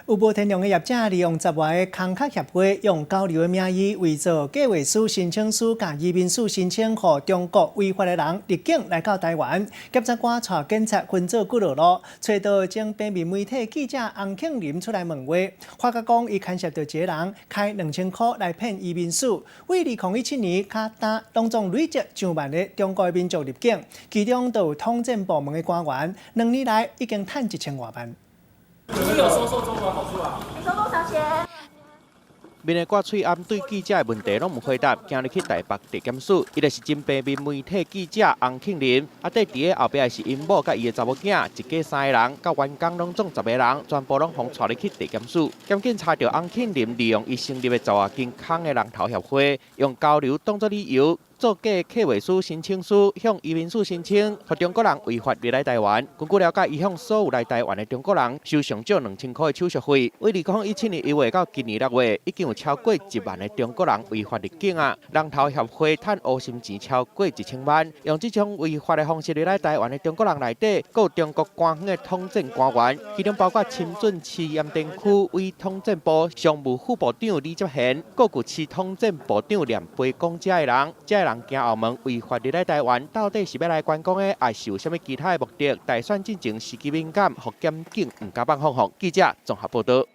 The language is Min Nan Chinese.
有無天良的業者利用十外个空殼協會，用交流的名義，偽造計劃書、申請書、佮移民署申請，予中國違法的人入境來到台灣。檢察官帶警察分做幾落路，揣到前平面媒體記者洪慶林出來問話，發覺講伊牽涉著一个人開2000箍來騙移民署，為2017年較今，攏總累積上萬个中國的民眾入境，其中就有統戰部門的官員，2年來已經趁1000外萬。你有收受中國好處啊？你收多少錢？面會掛喙罨，對記者的問題攏毋回答，行入去台北地檢署，伊就是前平面媒體記者洪慶林。啊，綴佇咧後壁是𪜶某佮伊的查某囝，一家三個人，佮員工攏總10個人，全部攏予帶入去地檢署。檢警查著洪慶林利用伊成立的十外間空的人頭協會，用交流當作理由，做假計劃書、申請書，向移民署申請，予中國人違法入來台灣。根據了解，伊向所有來台灣的中國人收上少2000箍的手續費。為2017年1月到今年6月，已經有超過1萬个中國人違法入境啊！人頭協會趁烏心錢超過1000萬，用這種違法的方式入來台灣的中國人內底，閣有中國官方的統戰官員，其中包括深圳市鹽田區委統戰部常務副部長李接賢，閣有市統戰部長連培講這个人，這个人行後門違法入來台灣，到底是欲來觀光的，抑是有啥物其他的目的？大選進前時機敏感，予檢警毋敢放放。記者綜合報導。